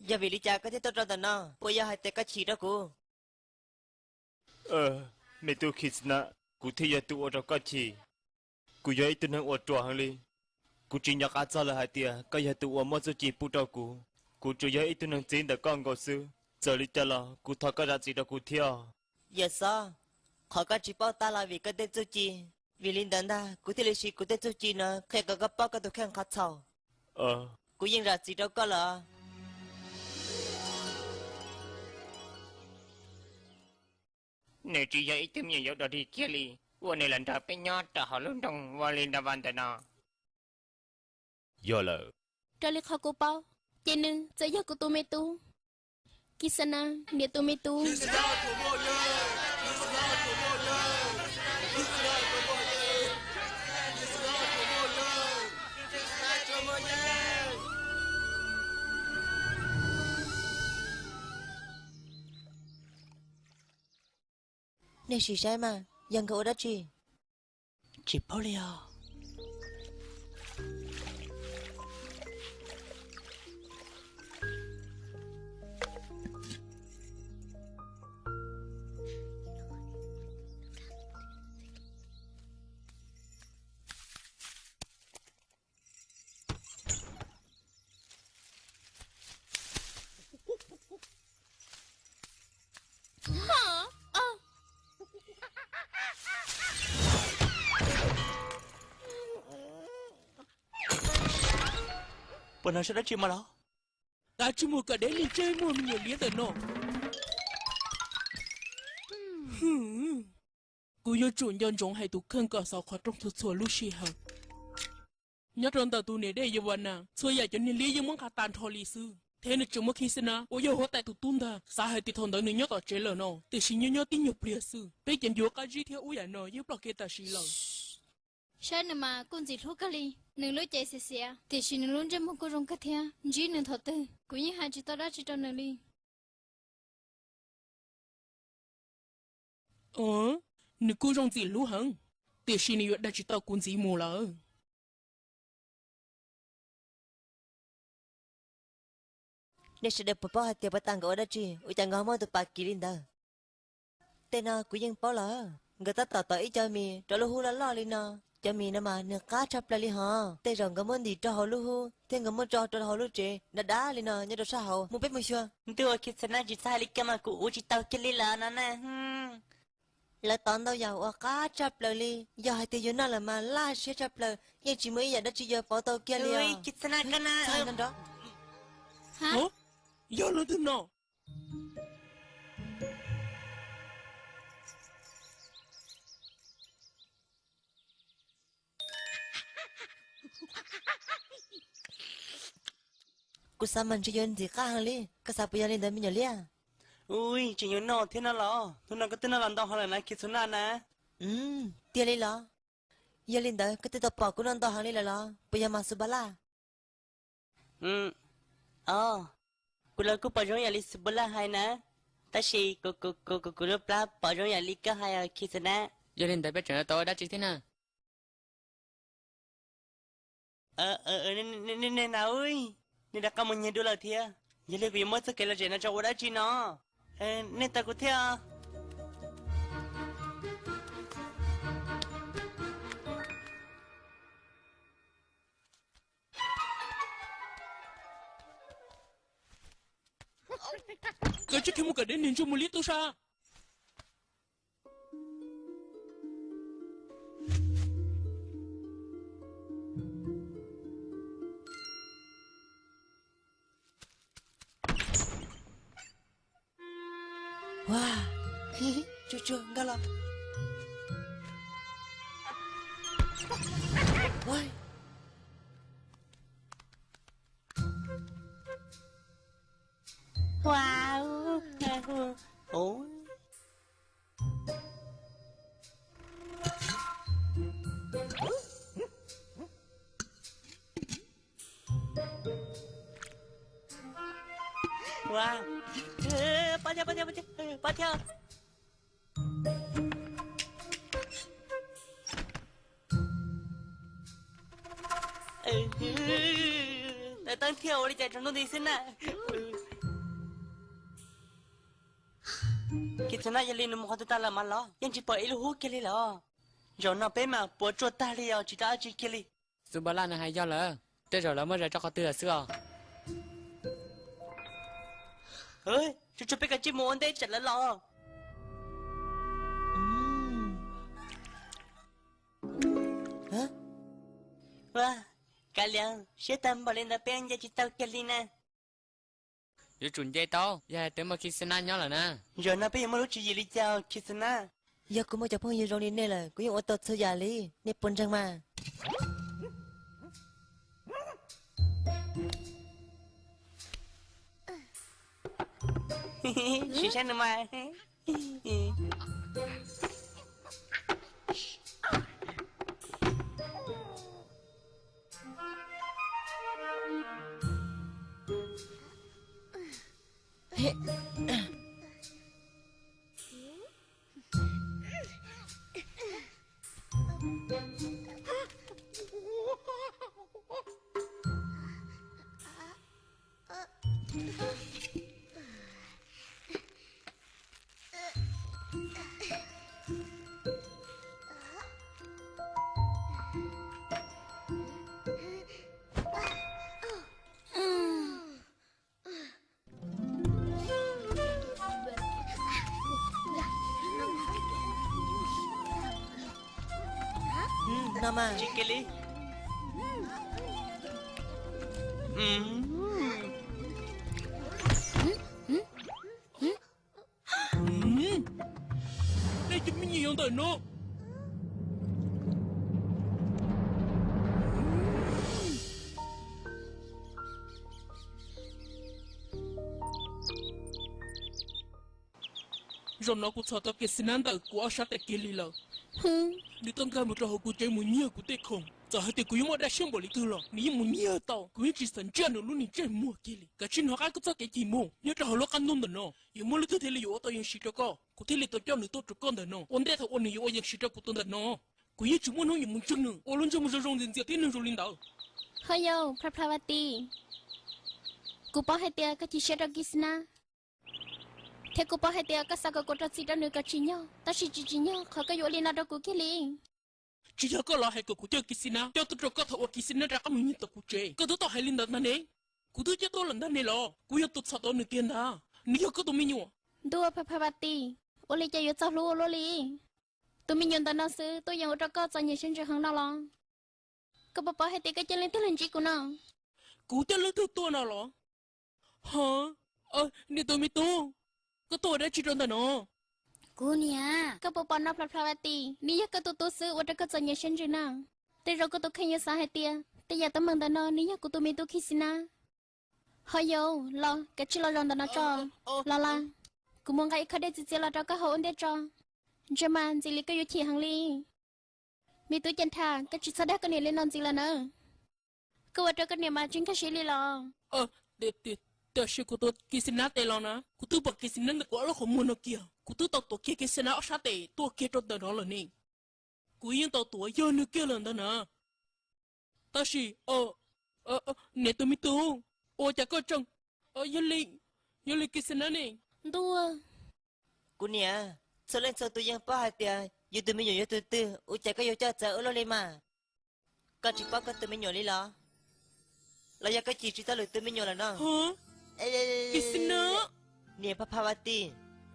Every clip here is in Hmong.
Yog vim li cas koj thiaj tuaj rau ntawm no? Puas yog hais tias koj chim rau kuv? Me tub Khisana, kuv thiaj yog tus ua rau koj chim. Kuv yog ib tug neeg uas ruam heev li. Kuv tsis nco qab txog lawm hais tias koj yog tus uas muab txuj ci pub rau kuv. Kuv tsuas yog ib tug neeg txib ntawm koj nkaus xwb. Txawm li cas los kuv thov koj zam txim rau kuv thiab. Yawm Xob, qhov koj tsis paub tab los vim koj tej txuj ci. Vim li ntawd ntag kuv thiaj li siv kuv tej txuj ci no qhia kom koj paub koj tus kheej qhov txhaum. Kuv yeej zam txim rau koj lawm. Nws tsis yog ib tug me nyuam yaus dog dig kiag li, ua nws los nrog peb nyob rau hauv lub nroog Vaj Li Nra Vas ntawm no. Yog lawm. Raws li qhov kuv paub, ces nws txawm yog kuv tus me tub, Kixana niam tus me tub. Nej sim saib mas, yog nkawd ua dab tsi? Tsis paub li os. Puas hnov suab dab tsi mas los? Kav tsij mus kom deb niag ntsej muag me nyuam liab ntawm no. Kuv yuav tsum nco ntsoov hais tus kheej kom xaus qhov rooj txhua txhua lub sij hawm. Nyob rau ntawm tus niam dej Yavanas, txhua yam cov niag liab yeej muab nqa tag nrho li xwb, thiab nws tseem muab Khisana uas yog huab tais tus tub ntag xav hais tias thaum ntawd nws nyob tom tsev lawm no, tiam sis nyob nyob tib nyuag pliag xwb. Peb cov ncuav qab zib thiab ub yam no yeej ploj kev tam sim lawm. Saib nws mas kuj ntxim hlub kawg li. Nws lub cev xiav xiav, tiam sis nws lub ntsej muag kuj zoo kawg thiab. Ntsib nws thaum twg kuv yeej hais tsis tau dab tsi rau nws li. Nws kuj zoo ntxim hlub heev, tiam sis nws yuav dag tsis tau kuv ntxiv mus lawm. Nej sawv daws puas paub hais tias puag ta nkawd ua dab tsi ua cas nkawd ho muaj tus pas kis li ntawd? Tej no kuv yeej paub lawm, nkawd tab tom tov ib co mis rau lub hub loj loj li no. Cov mis no mas nws qab tshaj plaws li hos. Tej zaum nkawd muab ntim rau hauv lub hub thiab nkawd muab tso rau hauv lub tsev dav dav li no nyob rau sab hauv. Mus peb mus xyuas. Ntuj, Kixana tsis txhob hais li ko mas kuv ua tsis tau kiag li lawm no na. Lawv tov ntau yam uas qab tshaj plaws li, yog hais tias yuav noj lawm mas laj siab tshaj plaws, yeej tsis muaj ib yam dab tsi yuav pauv tau kiag li os. Kixana, koj na. Nrov nrov. Yog leej twg no? Kuv xav mas ntshe yuav ntxim qab heev li, koj xav puas yog li ntawd me nyuam liab? Ui, tseem yuav noj thiab no los? Hnub no koj twb noj los ntau heev lawm na Kitsuna na. Tiag li los? Yog li ntawd koj twb tau pom kuv noj ntau heev li lawm los puas yog mas Xubala? Os, kuv los kuj pom zoo yam li Xubala hais na, tab sis kuv, kuv, kuv, kuv lub plab pom zoo yam li koj hais os Kitsuna. Yog li ntawd peb tseem yuav tau ua dab tsi thiab na? Nej na, nej rov qab mus nyiag dua lawm thiab. Yog li kuv yuav muab txoj kev lom zem no tso ua dab tsi no? Nej tos kuv thiab. Koj tsis khiav mus kom deb niag ntsej muag liab tub sab. Ua, tsuag tsuag nkag los. Ua, pab thiab, pab thiab, pab thiab, pab thiab. Tawm teeb thiab ua li cas tsaus ntuj nti xwb na. Kiv txhua nab, yog li nws mus qhov twg tag lawm mas los yeej tsis pom ib lub hub kiag li lawm. Zaum no peb mas puas tsuaj tag li os, tsis tau dab tsi kiag li. Xub npaj laj nws hais yog lawm, tej zaum lawv muab zais rau qhov twg lawm xwb os. Tsuag tsuag, peb kav tsij mus ua ntej tsam lawv los. Kav liam, siab tag npaum li ntawd peb nce tsis tau kiag li na. Yuav tsum nce tau, yog hais tias muaj Kiv Xi Nab nyob lawm na. Zaum no peb yuav muaj lub tswv yim li cas Kiv Xi Nab? Yog kuv muaj cov phooj ywg zoo li nej lawm, kuv yeej ua tau txhua yam li, nej puas ntseeg mas? Sim saib nws mas. No mas tsis kiag li. Nej cov me nyuam yaus ntawm no. Zaum no kuv txhom tau Kiv Xi Nab ntawm kuv ob sab tes kiag li lawm. Nws tuaj nkag mus rau hauv kuv tsev mus nyiag kuv tej khoom. Txawm hais tias kuv yuav muaj dab siab npaum li twg los nws yeej mus nyiag tau. Kuv yeej tsis xav ntsia nws lub niag ntsej muag kiag li. Kav tsij hnov qab koj txoj kev cim mus nyob rau hauv lub qab ntuj ntawm no, yuav muaj leej twg thiaj li yuav ua tau yees siv rau koj. Kuv thiaj li tau coj nws tuaj rau koj ntawm no. Ua ntej thaum uas nws yuav ua yees siv rau kuv tus ntawm no, kuv yeej tsis muaj hnub yuav mus ntseeg nws, ua lub ntsej muag zoo zoo ntxias ntxias tib neeg zoo li ntawd. Ho yau, Phla Phla Vaj Tim, kuv paub hais tias koj chim siab rau Kiv Xi Nab, thiab kuv paub hais tias koj xav kom kuv rau txim rau nws kom tsim nyog, tab sis tsis tsim nyog qhov koj yuav ua li no rau kuv kiag li. Tsis yog koj los hais kom kuv coj Kiv Xi Nab coj tuaj rau koj thaum uas Kiv Xi Nab rov qab mus nyiag tom kuv tsev. Koj twb tau hais li ntawd ntag ne. Kuv twb coj tuaj lawm ntag ne los, kuv yog tus txhom tau nws tiag ntag. Nws yog koj tus me nyuam. Ntuj, Phla Phla Vaj Tim, ua li cas yuav txaus hlub ua luaj li. Tus me nyuam ntawm no xwb tuaj yeem ua rau koj txom nyem siab ntsws heev no los? Koj puas paub hais tias koj coj leej twg los ntsib kuv no? Kuv coj leej twg tuaj no los? Ho, niam tus me tub, koj tuaj ua dab tsi rau ntawm no? Kuv niam, koj puas pom no Phla Phla Vaj Tim, nws yog koj tus tub xwb ua rau koj txom nyem siab ntsws na. Tej zaum koj tus kheej yuav xav hais tias tej yam teeb meem ntawm no nws yog kuv tus me tub Kiv Xi Nab. Ho yau, los kav tsij los zaum ntawm no tso. Los las, kuv mus nqa ib khob dej txias txias los rau koj haus ua ntej tso. Ntshe mas ntxim li koj yuav chim heev li. Me tub Ceeb Rham, koj tsis txhob dag koj niam li no ntxiv lawm na. Koj ua rau koj niam mas tsis nkag siab li los? Tiam sis kuv tus Kiv Xi Nab tes los na, kuv twb pom Kiv Xi Nab ntawm kuv ob lub qhov muag no kiag, kuv twb tau tuav kiag Kiv Xi Nab ob sab tes tuaj kiag rau ntawm no lawm ne. Kuv yeej tau tuav yog nws kiag lawm ntag na. Tab sis, niam tus me tub, ua cas koj tseem, yog li, yog li Kiv Xi Nab ne? Ntuj, kuv niam, txhua leej txhua tus yeej paub hais tias yus tus me nyuam yog tus twg, ua cas koj yuav coj txawv ua luaj li mas? Koj tsis paub koj tus me nyuam li los? Los yog koj cim tsis tau lwm tus me nyuam lawm no? Kiv Xi Nab. Niam Phaj Phaj Vaj Tim,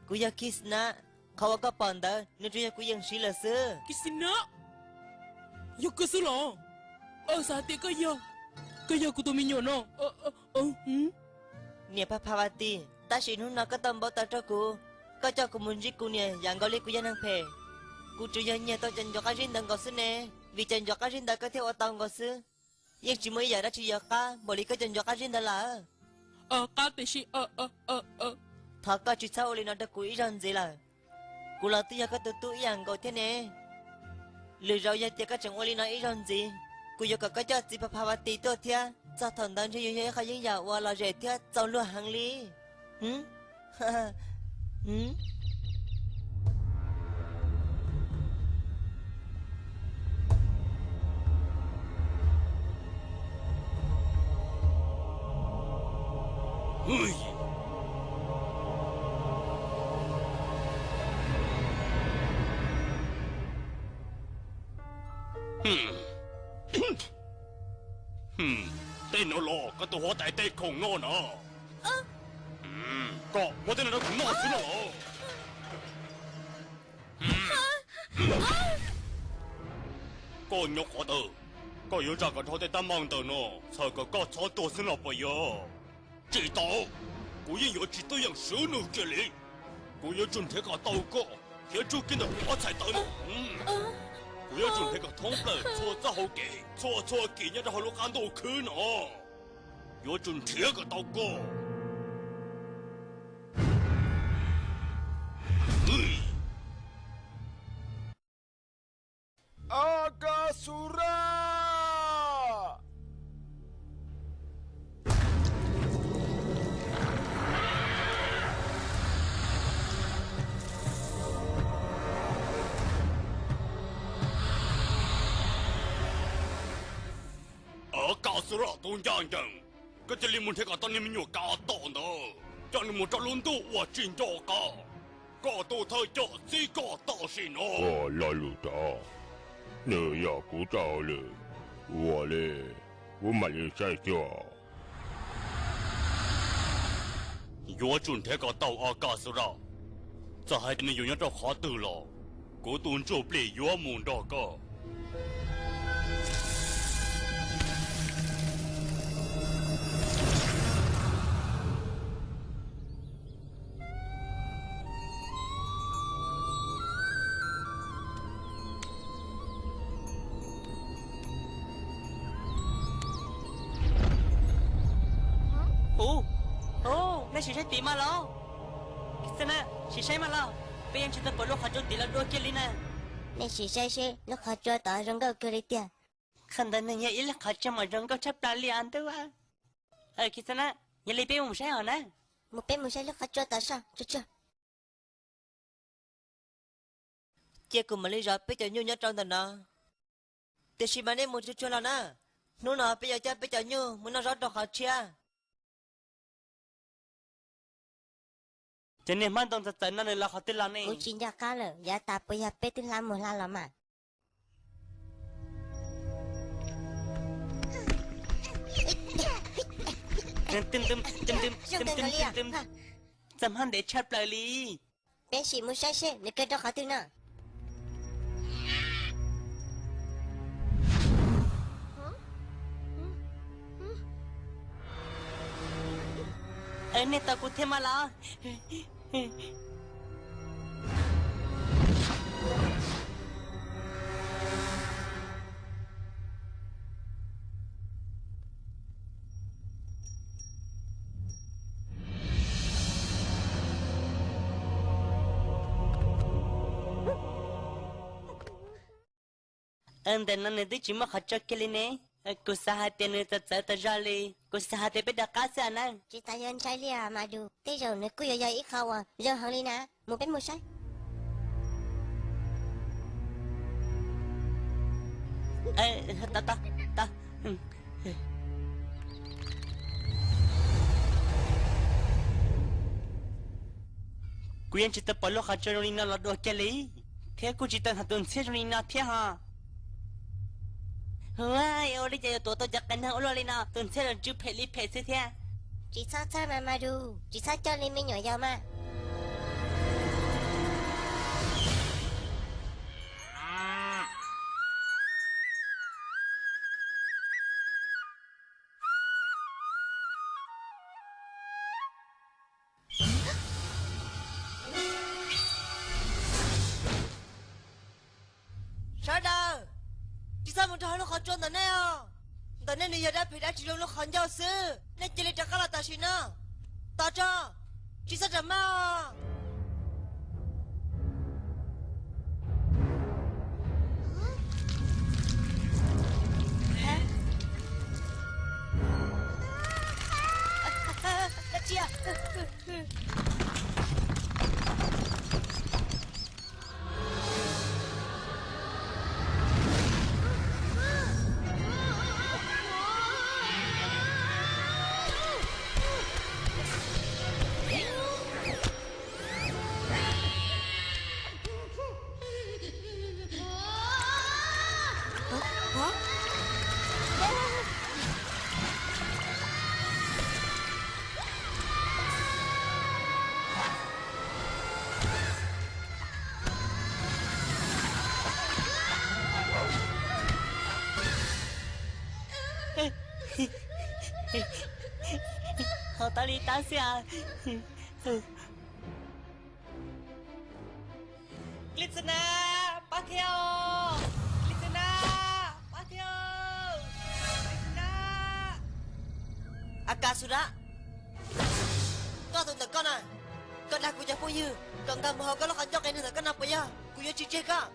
kuv yog Kiv Xi Nab, qhov uas koj pom ntawd nws tsuas yog kuv yees siv lawm xwb. Kiv Xi Nab, yog koj xwb los? Xav hais tias koj yog, koj yog kuv tus me nyuam no. Niam Phaj Phaj Vaj Tim, tab sis hnub no koj tau npau taws rau kuv, koj coj kuv mus ntsib kuv niam yam nkaus li kuv yog neeg phem. Kuv tsuas yog nyiag tau cov ncuav qab zib ntawd nkaus xwb ne, vim cov ncuav qab zib ntawd koj thiaj ua tau nkaus xwb. Yeej tsis muaj ib yam dab tsi yuav qab npaum li koj cov ncuav qab zib ntawd lawm. Qab tiam sis, thov koj tsis txhob ua li no rau kuv ib zaug ntxiv lawm. Kuv los twb yog koj tus tub ib yam nkaus thiab ne. Lwm zaus yog tias koj tseem ua li no ib zaug ntxiv, kuv yuav kom koj coj txiv Phaj Phaj Vaj Tim tuaj thiab. Txog thaum ntawd ntshe yuav yog ib qho yeeb yam uas lom zem thiab txaus luag heev li. Tej no los koj tus huab tais tej khoom noj no. Koj muab tej no rau kuv noj xwb no los? Koj nyob qhov twg? Koj yuav zam kom dhau tej tab meeg ntawm no, txhawm kom koj txhob tuag xwb no puas yog? Tsis tau, kuv yeej yuav tsis tuaj yeem swb nws kiag li. Kuv yuav tsum nrhiav kom tau koj thiab tsuj kiag ntawm kuv ob txhais taw no. Kuv yuav tsum nrhiav kom thoob plaws txhua txoj hauv kev, txhua txhua kis nyob rau hauv lub qab ntuj khwb no. Yuav tsum nrhiav kom tau koj. Akasuraj! Akasuraj tus ncaj ncees, koj cia li mus nrhiav kom tau niag me nyuam kav tom ntawd, coj nws mus rau lub ntuj uas tsis nco qab. Koj tus thawj coj txib koj tam sim no. Koj lo lus tod, nws yog kuv txoj hauj lwm, ua li kuv mam li saib xyuas. Yuav tsum nrhiav kom tau Akasuraj, txawm hais tias nws yuav nyob rau qhov twg los kuv tus ntsuj plig yuav mus nrog koj. Ub, nej sim saib tim mas los. Xwb na, sim saib mas los, peb yeej tsis tau pom lub qhov tsua tim los dua kiag li na. Nej sim saib seb lub qhov tsua tod zoo nkauj kawg li tiag. Qhov ntawd nws yog ib lub qhov tsua mas zoo nkauj tshaj plaws li os ntuj. Xwb na, yog li peb mus saib os na. Mus, peb mus saib lub qhov tsua tod soj tsuag tsuag. Cia kuv mam li zov peb cov nyuj nyob rau ntawm no. Tiam sis mas nej mus tsuag tsuag los na, hnub no peb yuav coj peb cov nyuj mus noj zaub rau qhov tshiab. Cov niag hmab ntoo txawv txawv no nws los qhov twg los ne? Kuv tsis nco qab lawm, yav tas puas yog peb twb hla mus hla los mas. Txawm hmab ntev tshaj plaws li. Peb sim mus saib seb nws kaw rau qhov twg no. Nej tos kuv thiab mas los. Ntawm no nws twb tsis muaj qhov tsua kiag li ne. Kuv xav hais tias nws txawv txawv tas zog li, kuv xav hais tias peb rov qab xwb na. Tsis tas yuav ntshai li mas Dum, tej zaum nws kuj yuav yog ib qho uas zoo heev li na. Mus, peb mus saib. Kuv yeej tsis tau pom lub qhov tsua zoo li no los dua kiag li, thiab kuj tsis tau hnov tus ntxhiab zoo li no thiab ho. Ua li cas yuav tuav tau cov qe neeg ua luaj li no, tus ntxhiab los tsw phem li phem xwb thiab. Tsis txhob txhawj mas Madus, tsis txhob coj li me nyuam yaus mas. Sawv daws, tsis txhob mus rau hauv lub qhov tsua ntawm nej os. Ntawm nej nws yog dab phem dab tsis zoo lub qhov ncauj xwb, nej cia li rov qab los tam sim no. Tos tso, tsis txhob ram maj os. Xi a, Kli Txwj Nab, pab thiab, Kli Txwj Nab, pab thiab, Kli Txwj Nab. A kas xus dab, koj tus ntawm koj na, koj dag kuv cov phooj ywg kom nkag mus hauv koj lub qhov ncauj qia neeg ntawm koj no puas yog? Kuv yuav tsis tseg koj.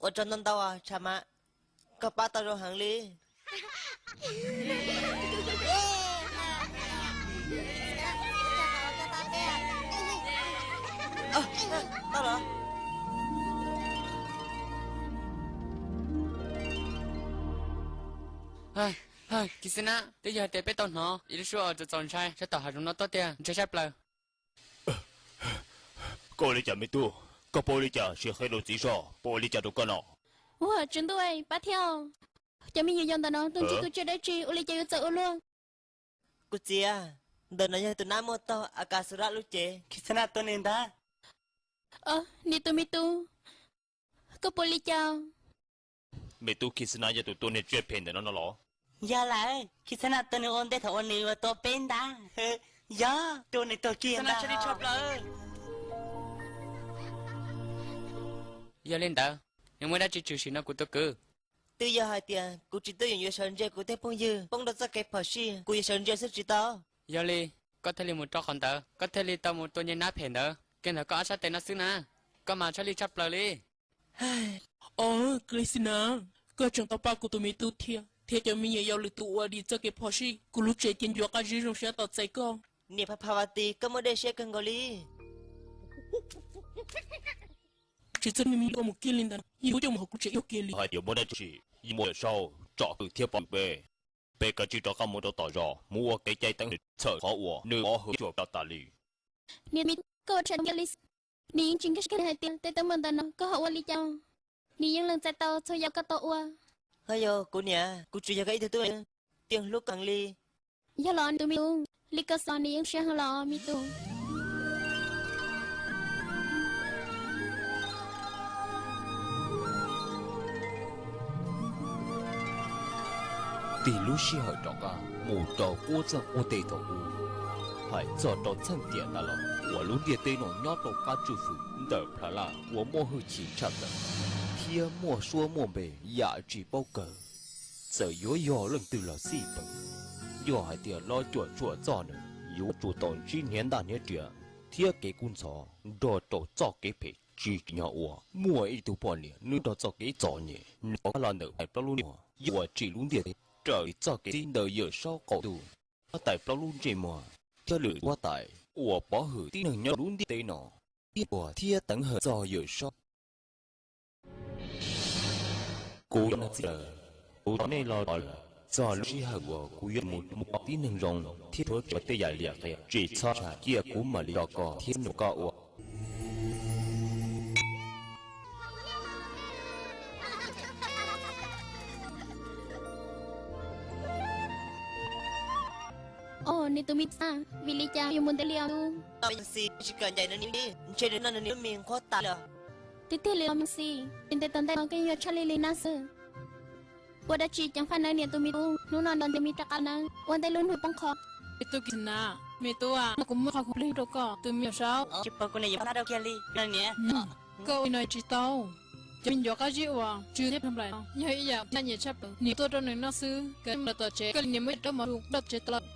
Ua tsaug ntau ntau, Tshav Mas, koj pab tau zoo heev li. Kis Xwb Nab, twb yog hais tias peb tau hnov ib lub suab uas txaus txaus ntshai sab tom hav zoov no tuaj tiag, ntshai sab plaws. Koj ua li cas me tub? Koj puas ua li cas sim qhia rau txiv zoj, puas ua li cas rau koj no? Ua, Tswv Ntuj, pab thiab. Cov me nyuam yaus ntawm no tus ntsej tus tsiaj dab tsi ua li cas yuav txawv ua luaj? Kuv txiv, ntawm no yog tus nab muaj tog Akasurab lub cev. Kis Xwb Nab tua nws ntag. Niam tus me tub, koj puas li cas? Me tub, Kis Xwb Nab yog tus tua niag tsiaj phem ntawm no no los? Yog lawm, Kis Xwb Nab tua nws ua ntej thaum uas nws yuav tua peb ntag. Yog, tua nws tuag kiag ntag. Yog li ntawd, nws muaj dab tsi tshwm sim no kuv tus kwv? Twb yog hais tias kuv tsis tuaj yeem yuav sawv ntse kuv tej phooj ywg poob rau txoj kev phom sij, kuv yuav sawv ntse xwb tsis tau. Yog li, koj thiaj li mus rau qhov ntawd, koj thiaj li tau mus tua niag nab phem ntawd kiag ntawm koj ob sab tes no xwb na. Koj mas tshaj lij tshaj plaws li. Os, Klisina, koj tseem tau pab kuv tus me tub thiab, thiab cov me nyuam yaus lwm tus ua dim txoj kev phom sij, kuv lub tsev ces ncuav qab zib zoo siab tos txais koj. Niam Pha Pha Vaj Tis, koj muaj dej siab kawg nkaus li. Tsis txog me me ua mus kiag li ntawd, yus coj mus hauv kuv tsev ib kiag li. Hais tias muaj dab tsi, yog muaj Yawm Saub tsom kwm thiab pov hwm peb, peb kav tsij rov qab mus rau tom zos mus ua kev cai teeb hwm txhawm qhov uas nws pov hwm cuam tas tas li. Niam, koj ua tshais kiag li, nws yeej tsis nkag siab hais tias tej teeb meem ntawm no koj ho ua li cas. Nws yeej lees txais tau txhua yam koj tau ua. Ho yog kuv niam, kuv tsuas yog koj ib tug tub me, tiag hlub koj heev li. Yog los tus me tub, li koj xav nws yeej siab heev los me tub. Tig lub sij hawm rov qab mus rau qub txoj quab teb thaum ub, hais txog rau txheej tiam tas los uas lub ntiaj teb no nyob rau qab tswj fwm ntawm plhav laj uas muaj hwj chim tshaj plaws thiab muaj suab muaj npe yam tsis paub kawg. Txawm yuav yog leej twg los xij peem, yog hais tias los cuam tshuam txog nws, yuav tsum tau ntsib hniav ntaj hniav riam thiab kev kub ntxhov nrog rau txoj kev phem tsis tsim nyog uas muaj ib tug poj niam nws nrog txoj kev txom nyem nws rov qab los ntawm tais plaub lub ntsej muag, yog ua tsim lub ntiaj teb raws li txoj kev txib ntawm Yawm Saub qaum ntuj. Huab tais plaub lub ntsej muag thiab lwm huab tais uas pov hwm tib neeg nyob lub ntiaj teb no, thiab tuag thiab teev hawm txog Yawm Saub. Kuv yog Nag Txij Lawm, kuv tos nej los lawm. Txog lub sij hawm uas kuv yuav mus ua tib neeg zoo thiab rhuav tshem tej yam liam qias, tsis txhob ntshai, cia kuv mam li coj koj thiab nrog koj ua. Os, nws tus me tub, vim li cas yuav mus ntev li os tub? Tsis kam ncaim nws niam, ntshe nws noj nws niam lub mis nqhuab tas li os. Tiag tiag li los me xis, ntev tas ntej no koj yeej yuav tshaj lij li nab xwb. Ua dab tsi ceev faj nawb niam tus me tub, hnub no nrog nws me rov qab nawb, ua ntej lub hnub poob qho. Me tub Kixinas, me tub, kuv muaj qhov kuv plig rau koj tus me nyuam saub. Tsis pom kuv niam yuav pab dab kiag li no niam. Koj ua li no tsis tau. Cov me nyuam qab zib uas tsw thiab plhawv nplaim no yog ib yam nyiam tshaj plaws, niam tuaj rau nws noj xwb, koj mus tom tsev, koj li niam muab rab mov rau tom tsev tas lawm.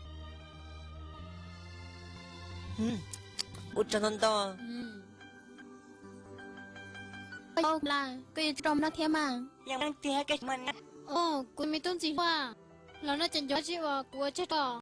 Ua tsaug ntau ntau. Koj yuav rau noj thiab mas. Os, kuv me tub ntxim hlub, los noj cov me nyuam qab zib uas kuv ua tseg rau.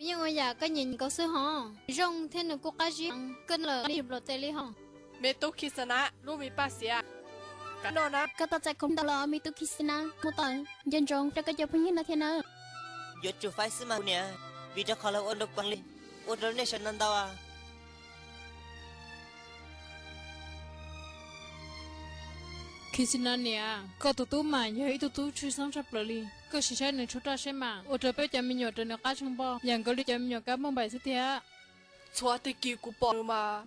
Yeej ua yam koj nyiam nyiam nkaus xwb hos. Zoo thiab nws kuj qab zib, koj lawm li nplaum tes li hos. Me tub Khixinas, lub me paj xiav, koj noj na. Koj tau txais khoom ntau los me tub Khixinas, mus tom nco ntsoov rau koj cov phooj ywg no thiab nawb. Yuav tsum faib xwb mas kuv niam, vim rau qhov lawv ua rau kuv li, ua rau nej sawv daws ntau. Khixinas niam, koj tus tub mas yog ib tug tub tshwj xeeb tshaj plaws li. Koj sim saib nws tshuab raj seb mas, ua rau peb cov me nyuam raws nws qab tsheej npoj yam nkaus li cov me nyuam kab npauj npaim xwb thiab. Txhua tag kis kuv pom nws mas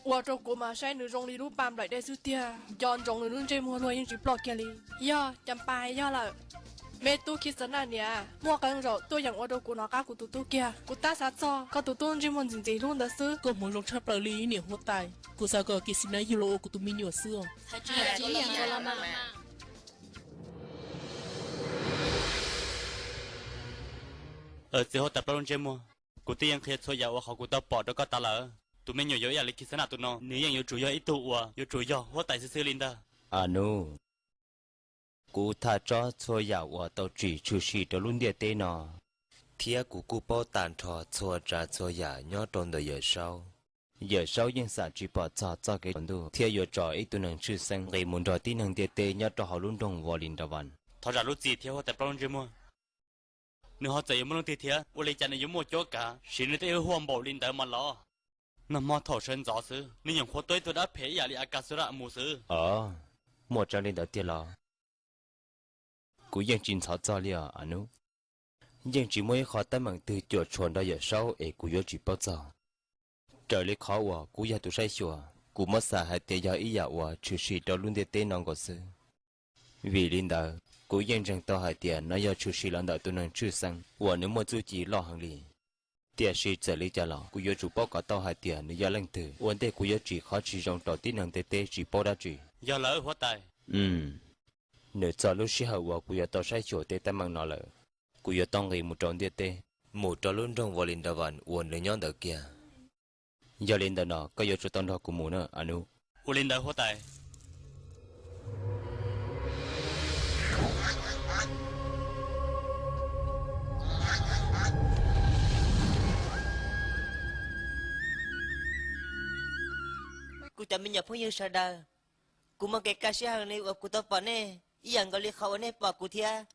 ua rau kuv mas saib nws zoo li lub paj nplaim dej xwb tiag. Nco ntsoov nws lub ntsej muag luag yeej tsis ploj kiag li. Yog, cas pais yog lawm. Me tub Khixinas niam, muaj qee zaum tuaj yeem ua rau kuv hnov qab kuv tus tub kiag. Kuv tab xav txog koj tus tub ntsej muag ntxim ntxim hlub ntawd xwb. Koj hmoov zoo tshaj plaws li niam huab tais. Kuv xav kom Khixinas yug los ua kuv tus me nyuam xwb os. Txiv huab tais plaub lub ntsej muag, kuv twb yeej qhia txhua yam uas qhov kuv tau pom rau koj tas lawm. Tus me nyuam yuav ib yam li Khixinas tus no, nws yeej yuav tsum yog ib tug uas yuav tsum yog huab tais xwb xwb li ntag. Anub, kuv tham tsob txhua yam uas tau tsim tshwm sim rau lub ntiaj teb no, thiab kuv kuj paub tag nrho txhua tsav txhua yam nyob rau ntawm Yawm Saub. Yawm Saub yeej xam tsis pom txog txoj kev tsaus ntuj thiab yuav tso ib tug neeg tshwj xeeb nqis mus nrog tib neeg ntiaj teb nyob rau hauv lub nroog Vo Li Nra Vas. Thov zam lub txim thiab huab tais plaub lub ntsej muag. Nws ho txawm yuav muaj leej twg thiab? Ua li cas nws yuav muaj cuab kav siv nws tej huaj npaum li ntawd mas los? Nag hmo thaum sawv ntxov xwb, nws nyuam qhuav tua ib tug dab phem ib yam li Akasura mus xwb. Os, muaj tseeb li ntawd tiag los? Kuv yeej tsis ntxhov txog li os Anub. Yeej tsis muaj ib qho teeb meem twg cuam tshuam nrog Yawm Saub es kuv yuav tsis paub txog. Raws li qhov uas kuv yog tus saib xyuas, kuv muab xav hais tias yog ib yam uas tshwm sim rau lub ntiaj teb no nkaus xwb. Vim li ntawd, kuv yeej ntseeg tau hais tias no yog tshwm sim los ntawm tus neeg tshwj xeeb uas nws muaj txuj ci loj heev li. Tiam sis txawm li cas los kuv yuav tsum paub kom tau hais tias nws yog leej twg ua ntej kuv yuav tsim qhov tsis zoo rau tib neeg ntiaj teb tsis paub dab tsi. Yog lawm huab tais. Nws txog lub sij hawm uas kuv yuav tau saib xyuas tej teeb meem no lawm. Kuv yuav tau nqis mus rau ntiaj teb, mus rau lub nroog Vo Li Nra Vas uas nws nyob ntawd kiag. Yog li ntawd no koj yuav tsum tau nrog kuv mus na Anub. Ua li ntawd huab tais. Kuv cov me nyuam phooj ywg sawv daws, kuv muaj kev kaj siab heev li uas kuv tau pom nej, ib yam nkaus li qhov uas nej pom kuv thiab.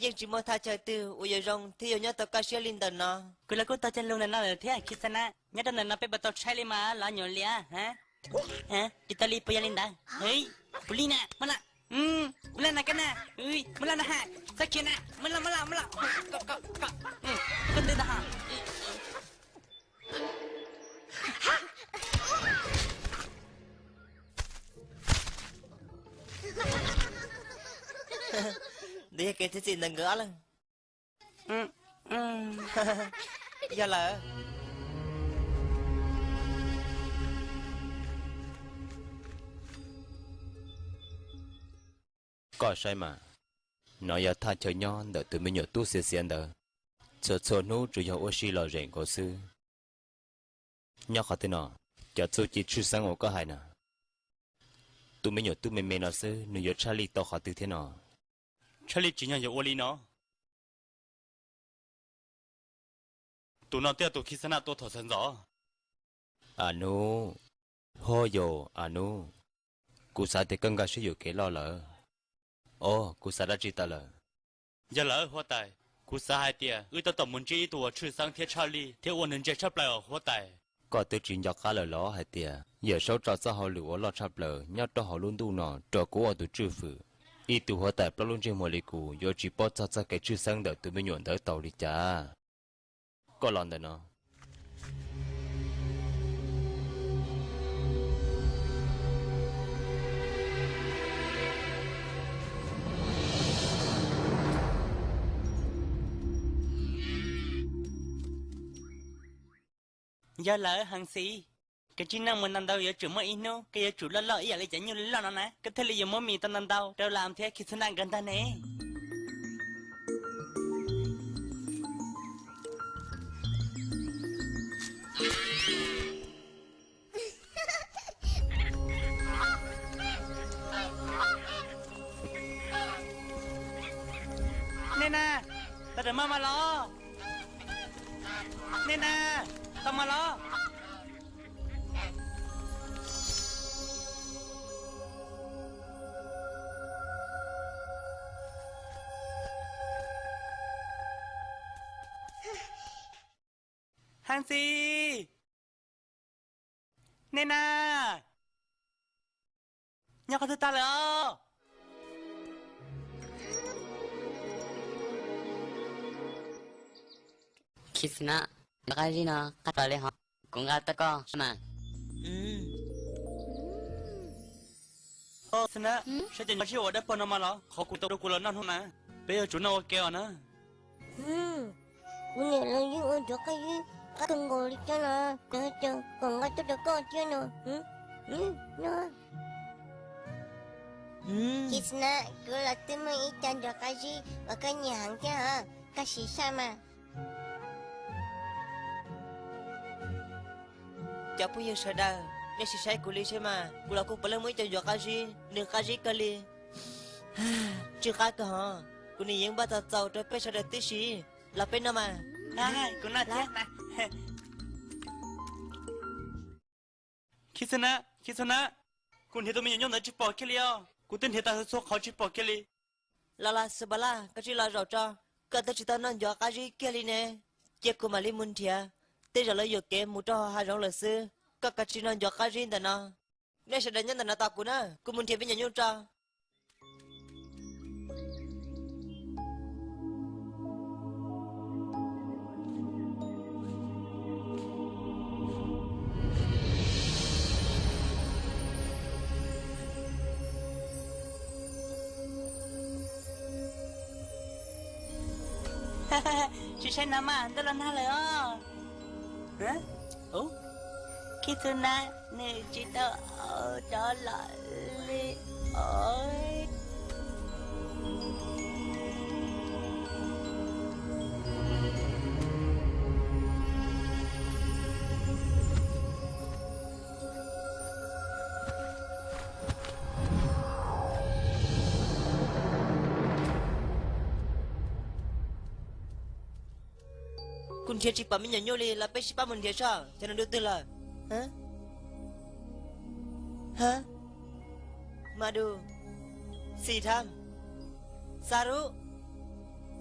Yeej tsis muaj thaj chaw twg uas yuav zoo thiab yuav nyob tau kaj siab li ntawm no. Kuv los kuj tau cog lus ntawm no lawm thiab Kis Xas Nas, nyob rau ntawm no peb puas tau tshaib li mas los nyuam lias? Tsis tau li puas yog li ntawd? Puas li na? Muab la, muab la na koj na, muab la na ha, txhob khiav na, muab la, muab la, muab la, koj ntws ntag ha. Ntawd yog kev txiav txim ntawm nkawd ob leeg. Yog lawm. Koj saib mas, no yog thaj chaw nyob ntawm tus me nyuam tub xiav xiav ntawd, txhua txhua hnub tsuas yog ua si lom zem nkaus xwb. Nyob qhov twg no, cov txuj ci tshwj xeeb uas koj hais na, tus me nyuam tub me me no xwb nws yuav tshaj lij tau qhov twg thiab no? Tshaj lij tsim nyog yuav ua li no. Tus no twb yog tus Kis Xas Nas tua thaum sawv ntxov. Anub, ho yau Anub, kuv xav tias koj nkag siab yuam kev loj lawm. Os, kuv xav dab tsi tawm lawm. Yog lawm huab tais, kuv xav hais tias wb tab tom mus ntsib ib tug uas tshwj xeeb thiab tshaj lij thiab ua nws ntse tshaj plaws os huab tais. Koj twb tsis nco qab lawm los hais tias Yawm Saub tso txoj hauj lwm uas loj tshaj plaws nyob rau hauv lub ntuj no rau kuv ua tus tswj fwm? Ib tug huab tais plaub lub ntsej muag li kuv yuav tsis paub txog txoj kev tshwj xeeb ntawm tus me nyuam ntawd tau li cas? Koj los ntawm no. Yog lawm Heev Xis, koj tsis noj mus ntau ntau yuav tsum muaj ib hnub koj yuav tsum loj loj ib yam li cov nyuj loj loj no na, koj thiaj li yuav muab mis tau ntau ntau rau Lam thiab Khis Xas Nas nkawd ntag ne. Nej na, tau rawm maj mas los. Nej na, tau mas los. Heev Xis, nej na, nyob qhov twg tag lawm os? Khis Xas Nas, qab zib no qab plaws li hos, kuv nqa tau koj mas. Khis Xas Nas, saib cov nyuam qab zib uas dawb paug no mas los, qhov kuv tau rau kuv los noj hnub mas, peb yuav tsum noj ua ke os na. Kuv niam los yeej ua nyuam qab zib qab kawg nkaus li thiab no, nws hais tias kom nqa tuaj rau koj thiab no. Khis Xas Nas, kuv los twb muaj ib co nyuam qab zib uas koj nyiam heev thiab hos, koj sim saib mas. Cov phooj ywg sawv daws, nej sim saib kuv li seb mas, kuv los kuj puav leej muaj ib co nyuam qab zib, nws qab zib kawg li. Tsw qab kawg hos, kuv niam yeej npaj txaus txaus rau peb sawv daws tib si, los peb noj mas. Kuv noj thiab. Khib Xwb Nab, Khib Xwb Nab, kuv nrhiav tus me nyuam nyuj ntawd tsis pom kiag li os. Kuv twb nrhiav tag txhua qhov tsis pom kiag li. Los los Xus Npas Laj, koj tsis los zaum tso. Koj twb tsis tau noj ncuav qab zib kiag li ne. Cia kuv mam li mus nrhiav. Tej zaum lawv yuam kev mus rau hav zoov lawm xwb. Koj kav tsij noj ncuav qab zib ntawm no. Nej sawv daws nyob ntawm no tos kuv na, kuv mus nrhiav me nyuam nyuj tso. Tsis saib no mas ntuj los nag lawm os. Khib Xwb Nab, nws tsis tau rov los li os. Kuv nrhiav tsis pom me nyuam nyuj li los peb sib pab mus nrhiav soj, cov no dua twg lawm? Mas Dum, Xis Tham, Xas Rub,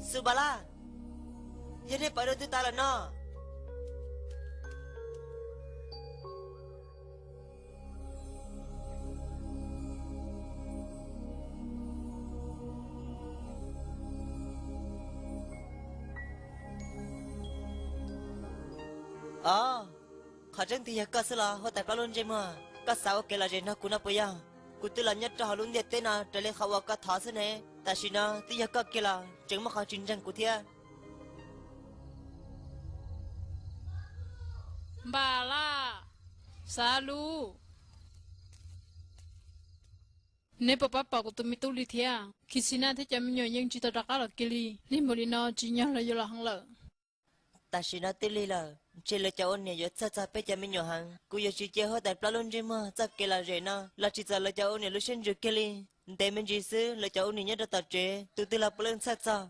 Xus Npas Laj, yog nej pom dua twg tas lawm no? Os, qhov tseeb tiag yog koj xwb los huab tais plaub lub ntsej muag? Koj xav ua kev lom zem nrog kuv no puas yog? Kuv twb los nyob rau hauv lub ntiaj teb no raws li qhov uas koj thov xwb ne. Tam sim no twb yog koj kiag los tseem muaj qhov tsis ntseeg kuv thiab. Npas Laj, Xas Lub, neb puas pab pom kuv tus me tub li thiab? Khis Xis Nas thiab cov me nyuam yeej tsis tau rov qab los kiag li. Lig npaum li no tsim nyog lawv yuav los heev lawm. Tam sim no twb lig lawm, ntshe lawv cov ua niam yuav txhawj txog peb cov me nyuam heev. Kuv yuav tsis cia huab tais plaub lub ntsej muag txoj kev lom zem no los tsim txom lawv cov ua niam lub siab ntsws kiag li. Ntev me ntsis xwb lawv cov ua niam nyob rau tom tsev tus twg los puav leej txhawj txog.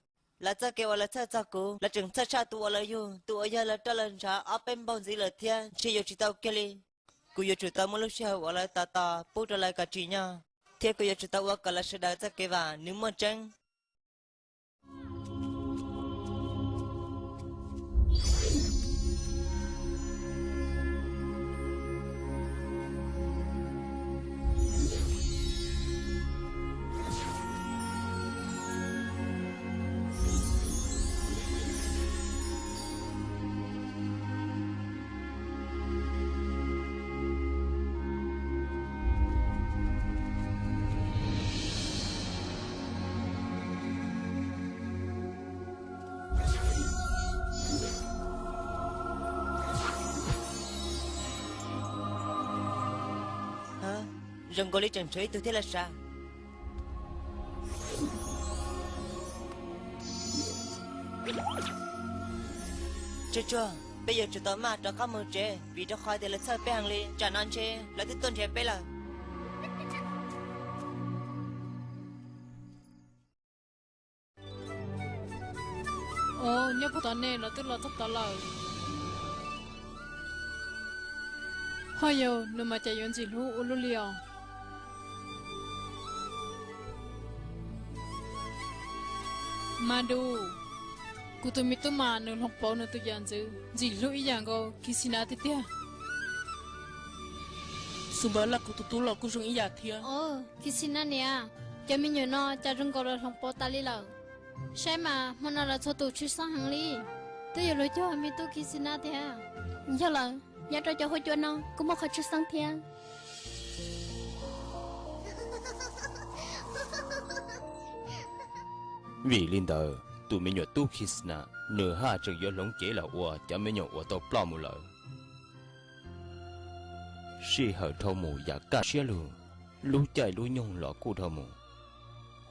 Lawv txoj kev uas lawv txhawj txog kuv, lawv tseem txhawj tshaj tus uas lawv yug, tus uas yog lawv roj lawv ntshav ob peb npaug ntxiv lawm thiab, ntshe yuav tsis tau kiag li. Kuv yuav tsum tau muaj lub sij hawm uas lawv tos tos pub rau lawv kom tsim nyog, thiab kuv yuav tsum tau ua kom lawv sawv daws txoj kev vam nws muaj tseeb. Zoo nkaus li tseem tshuav ib tug thiab lawm sav. Tsuag tsuag, peb yuav tsum tau maj rov qab mus tsev vim rau qhov tias lawv txhawj peb heev li. Tsam no ntshe lawv twb tuaj nrhiav peb lawm. Os, nyob puag tom nej, lawv twb los txog tod lawm. Ho yog nws mas cas yuav ntxim hlub ua luaj li os. Mas Dum, kuv tus me tub mas nws hloov pauv nws tus yam ntxwv ntxim hlub ib yam nkaus Khis Xis Nas tiag tiag. Xus Npas Laj, kuv tus tub los kuj zoo ib yam thiab. Khis Xis Nas niam, cov me nyuam no cas zoo nkaus los hloov pauv tas li lawm. Saib mas hmo no lawv txhua tus tshwj xeeb heev li, twb yog luag cog me tub Khis Xis Nas tiag. Yog lawm, nyob rau cov huab cua no kuj muaj qhov tshwj xeeb thiab. Vim li ntawd tus me nyuam tub Khis Xis Nas nws haj tseem yuav hloov cev los ua cov me nyuam uas tau ploj mus lawm. Sij hawm dhau mus yam kaj siab lug, lub caij lub nyoog los kuj dhau mus.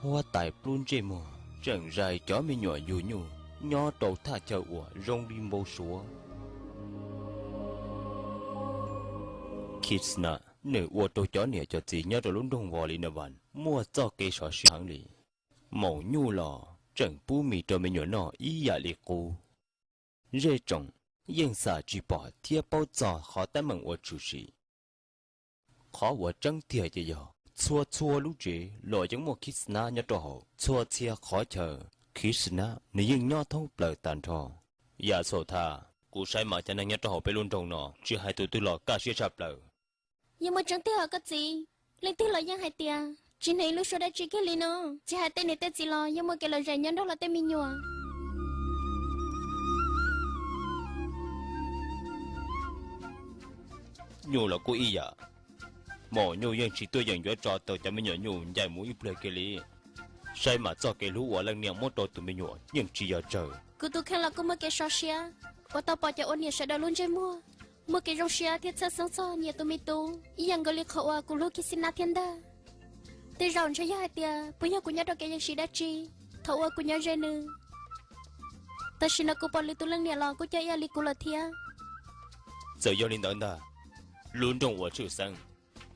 Huab tais plaub ntsej muag tseem zais cov me nyuam yug nyuj nyob rau thaj chaw uas zoo li npau suav. Khis Xis Nas nws ua rau cov niam cov txiv nyob rau lub nroog Vos Li Nas Vas muaj txoj kev sov siab heev li. Maum nyuj los tseem pub mis rau me nyuam noj ib yam li qub. zej tsoom yeej xam tsis pom thiab paub txog qhov teeb meem uas tshwm sim. Qhov uas tseeb tiag ces yog txhua txhua lub tsev los yeej muaj khib xa nab nyob rau hauv txhua txhia qhov chaw. Khib xa nab nws yeej nyob thoob plaws tag nrho. Yam xaum thas, kuv saib mas cov neeg nyob rau hauv peb lub nroog no tsis hais tus twg los kaj siab tshaj plaws. Yeej muaj tseeb tiag os koj txiv, leej twg los yeej hais tias tsis hneev ib lub suab dab tsi kiag li no. Tsis hais tej niam tej txiv los yeej muaj kev lom zem nyob nrog luag tej me nyuam. Nyuj los kuj ib yam, maum nyuj yeej tsis tuaj yeem yuav tso tau cov me nyuam nyuj ncaim mus ib pliag kiag li. Saib mas txoj kev hlub uas leej niam muab rau tus me nyuam yeej tsis yog tsawg. Kuv tus kheej los kuj muaj kev sov siab uas tau pom cov ua niam sawv daws lub ntsej muag muaj kev zoo siab thiab txhawj xeeb txog nyias tus me tub ib yam nkaus li qhov uas kuv hlub Khib Xi Nab thiab ntag. Tej zaum ntshe yog hais tias puas yog kuv nyob rau kev yeej siv dab tsi thaum uas kuv nyob ze nws. Tam sim no kuv pom lwm tus leej niam los kuj coj ib yam li kuv lawm thiab. Txawm yog li ntawd ntag, lub nroog uas tshwj xeeb,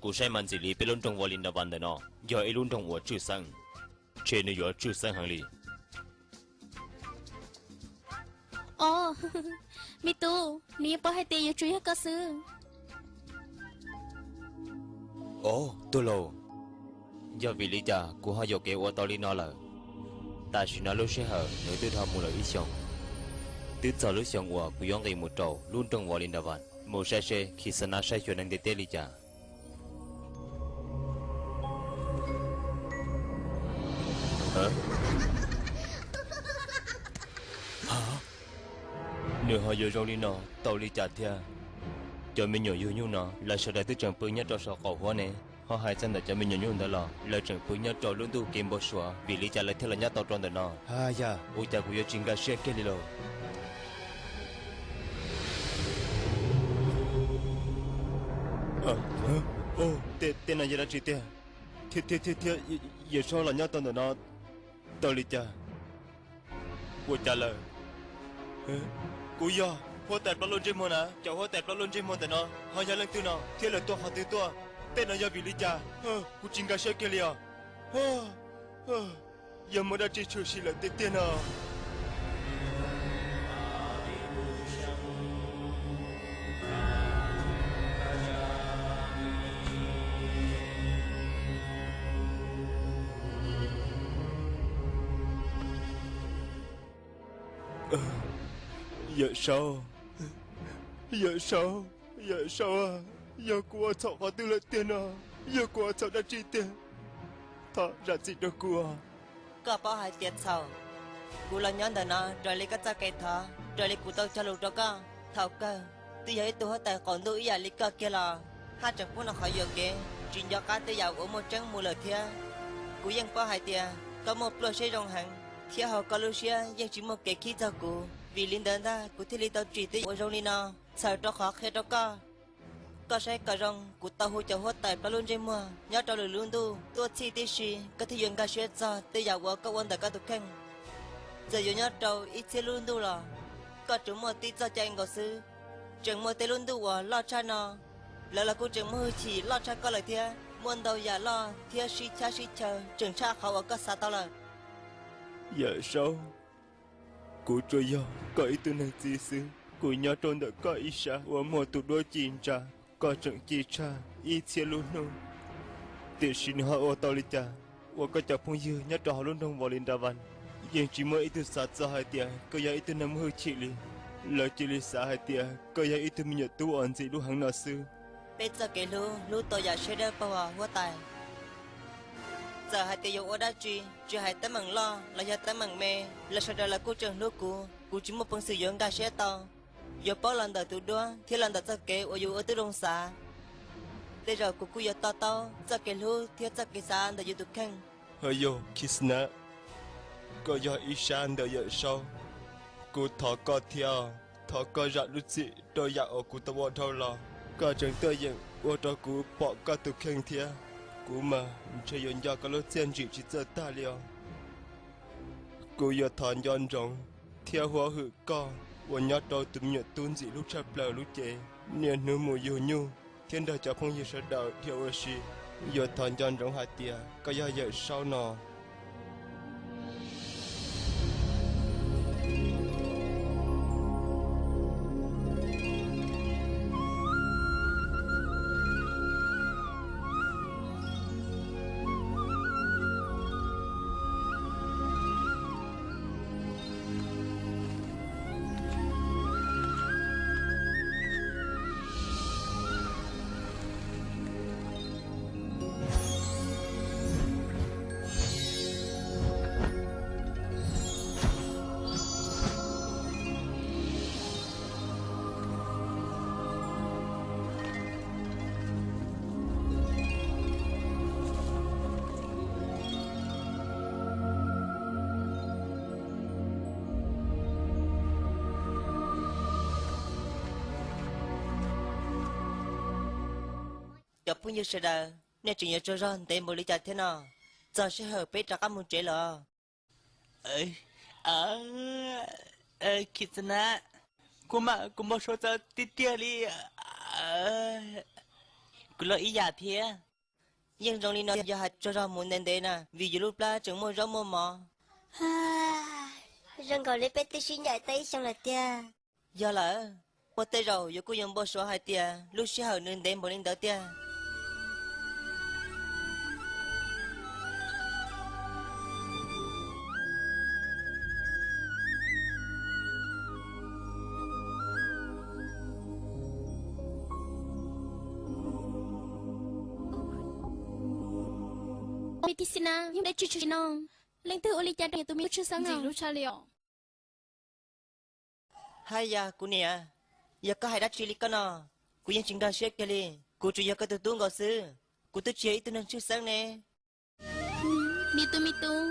kuv saib mas ntxim li peb lub nroog Vo Li Nra Vas ntawm no yog ib lub nroog uas tshwj xeeb, ntshe nws yuav tshwj xeeb heev li. Os, me tub, nws yeej paub hais tias yuav tsum yog koj xwb. Os, tuag lauj, yog vim li cas kuv ho yuam kev ua tau li no lawm? Tam sim no lub sij hawm nws twb dhau mus lawm ib xyoos, twb txog lub xyoo uas kuv yuav nqis mus rau lub nroog Vo Li Nra Vas mus saib seb Khib Xi Nab saib xyuas neeg ntiaj teb li cas. Nws ho yuav zoo li no tau li cas thiab? Cov me nyuam yug nyuj no lawv sawv daws twb tseem pw nyob rau saum qaum huab ne, ho hais txog ntawm cov me nyuam nyuj ntawd los lawv tseem pw nyob rau lub ntuj kev npau suav, vim li cas lawv thiaj los nyob tau rau ntawm no? Ha yam, ua cas kuv yuav tsis nkag siab kiag li lauj? Tej no yog dab tsi tiag? Thiab, thiab, thiab, Yawm Saub los nyob tau ntawm no tau li cas? Ua cas lawm? Kuv yog huab tais plaub lub ntsej muag na. Cov huab tais plaub lub ntsej muag ntawm no ho yog leej twg no thiab lawv tuaj qhov twg tuaj? Tej no yog vim li cas? Kuv tsis nkag siab kiag li os. Yog muaj dab tsi tshwm sim lawm tiag tiag no? Yawm Saub, Yawm Saub, Yawm Saub, yog kuv ua txhaum qhov twg lawm tiag no? Yog kuv ua txhaum dab tsi tiag? Thov zam txim rau kuv. Koj paub hais tias txhaum, kuv los nyob ntawm no raws li koj txoj kev thov, raws li kuv tau cog lus rau koj. Thaum kawg twb yog ib tug huab tais qaum ntuj ib yam li koj kiag los haj tseem pub noj qhov yuam kev, tsis nco qab tej yam uas muaj tseeb mus lawm thiab. Kuv yeej paub hais tias koj muaj pluaj siab zoo heev, thiab hauv koj lub siab yeej tsis muaj kev khib txog kuv. Vim li ntawd ntag kuv thiaj li tau tsim tej yam uas zoo li no txhawm rau qhov qhia rau koj. Koj saib kom zoo, kuv tau hu cov huab tais plaub lub ntsej muag nyob rau lwm lub ntuj tuaj txhij tib si, koj thiaj yuav nkag siab txog tej yam uas koj ua ntawm koj tus kheej. Txawm yuav nyob rau ib txhiab lub ntuj los koj tsuas muaj tib txoj cai nkaus xwb. Tseem muaj tej lub ntuj uas loj tshaj no, lawv los kuj tseem muaj hwj chim loj tshaj koj lawm thiab. Muaj ntau yam loj thiab sib chab sib chaw tseem tshaj qhov uas koj xav tau lawm. Yawm Saub, kuv tsuas yog koj ib tug neeg txiv xwb. Kuv nyob rau ntawm koj ib sab uas muaj tus duab ci ntsa, koj tseem ci tshaj ib txhiab lub hnub. Tiam sis nws ho ua tau li cas uas koj cov phooj ywg nyob rau hauv lub nroog Vos Lis Nras Vas yeej tsis muaj ib tug xav txog hais tias koj yog ib tug neeg muaj hwj chim li. Lawv cia li xav hais tias koj yog ib tug me nyuam tub uas ntxim hlub heev no xwb. Peb txoj kev hlub hlub tau yam siab dawb paug os huab tais. Txawm hais tias yuav ua dab tsi, tsis hais teeb meem loj los yog teeb meem me, lawv sawv daws los kuj tseem hlub kuv, kuv tsis muaj peev xwm yuav nkag siab tau. Yuav paub los ntawm tus duab thiab los ntawm txoj kev uas yus ua tub zoo xav. Tej zaum kuv kuj yuav to taub txoj kev hlub thiab txoj kev xav ntawm yus tus kheej. Hawj yog Khib Xnab, koj yog ib sab ntawm Yawm Saub, kuv thov koj thiab, thov koj zam lub txim rau yam uas kuv tau ua dhau los. Koj tseem tuaj yeem ua rau kuv pom koj tus kheej thiab, kuv mas ntshe yuav nco koj lub txiaj ntsim tsis txawj tag li os. Kuv yuav thov nco ntsoov thiab huab hwm koj uas nyob rau tus me nyuam tub ntxim hlub tshaj plaws lub cev. Niaj hnub mus yug nyuj thiab nrog cov phooj ywg sawv daws dhia ua si, yuav thov nco ntsoov hais tias koj yog Yawm Saub no. Phooj ywg sawv daws, nej tseem yuav tsaug zog ntev npaum li cas thiab no? Txog sij hawm peb rov qab mus tsev los. Kizuna, kuv mas kuv npau suav txawv tiag tiag li. Kuv los ib yam thiab. Yeej zoo li no yog hais tsaug zog mus ntev ntev na, vim yus lub plab tseem muaj zaub muaj mov. Zoo nkaus li peb twb sib ncaim tau ib xyoo lawm tiag. Yog lawm, muaj tej zaum yus kuj yuav npau suav hais tias lub sij hawm nws ntev npaum li ntawd tiag. Medicina, yog dab tsi tshwm sim no? Leej twg ua li cas rau tus me tub tshwj xeeb ntxim hlub tshaj li os? Haj yam kuv niam, yog koj hais dab tsi li koj no, kuv yeej tsis nkag siab kiag li. Kuv tsuas yog koj tus tub nkaus xwb, kuv twb tsis yog ib tug neeg tshwj xeeb ne. Me tub, me tub,